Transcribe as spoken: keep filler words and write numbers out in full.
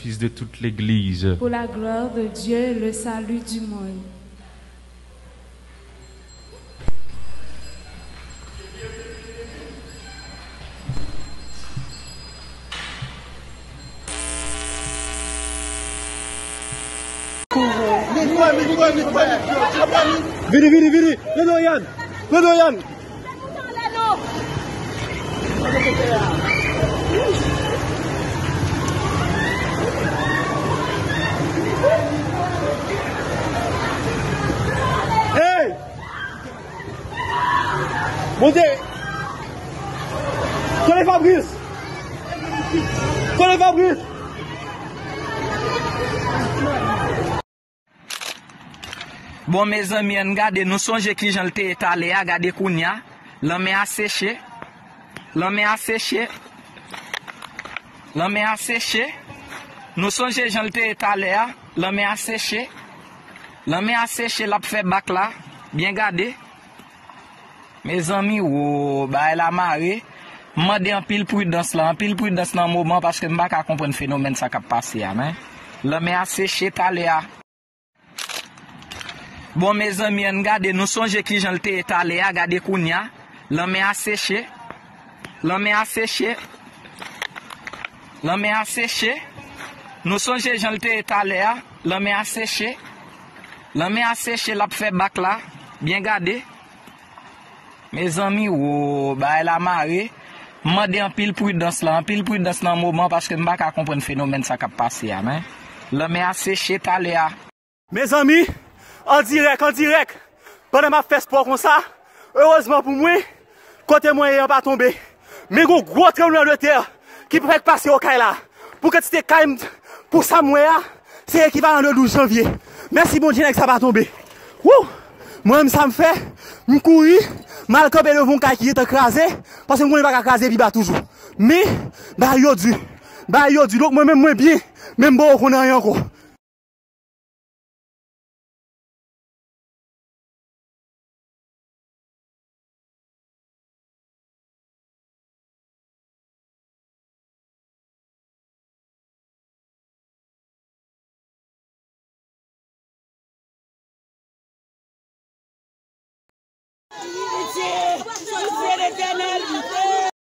Fils de toute l'Église. Pour la gloire de Dieu, le salut du monde. Vini, vini, vini! Lè non Yann! Lè non Yann! Hey! Bondye! Tande Fabrice! Tande Fabrice! Bon mezanmi ann gade, nou sonje kijan l te ye talè a, gade kounya, lanmè a seche, lanmè a seche, lanmè a seche, nou sonje jan l te ye talè a, lanmè a seche, lanmè a seche l ap fè bak la, byen gade. Mezanmi wo, bagay la mare, m mande anpil pridans la, anpil pridans nan moman paske m pa ka konprann fenomèn sa k ap pase a men, lanmè a seche talè a. Bon mezanmi ann gade, nou sonje kijan l te ye talè a, gade kounya, lanmè a seche, lanmè a seche, lanmè a seche, nou sonje jan l te ye talè a, lanmè a seche, lanmè a seche l ap fè bak la, byen gade. Mezanmi wo, bagay la mare, m mande anpil pridans la, anpil pridans nan moman paske m pa ka konprann fenomèn sa k ap pase a men, lanmè a seche talè a. Mezanmi, an dirèk, an dirèk, pandan m ap fè spò konsa, erezman pou mwen, kote mwen ye an pa tonbe. Men gon gwo tranblemanntè ki fèk pase Okay la. Pou kantite kay m, pou sa m wè a, se ekivalan de douz janvye. Mèsi Bondye nèg sa pa tonbe. Wou! Mwen menm sa m fè, m kouri, m al kanpe devan yon kay ki gentan kraze, paske m konnen li pa ka kraze pi ba toujou. Men, bagay yo di, bagay yo di, donk mwen menm mwen byen, men m poko konn anyen ankò.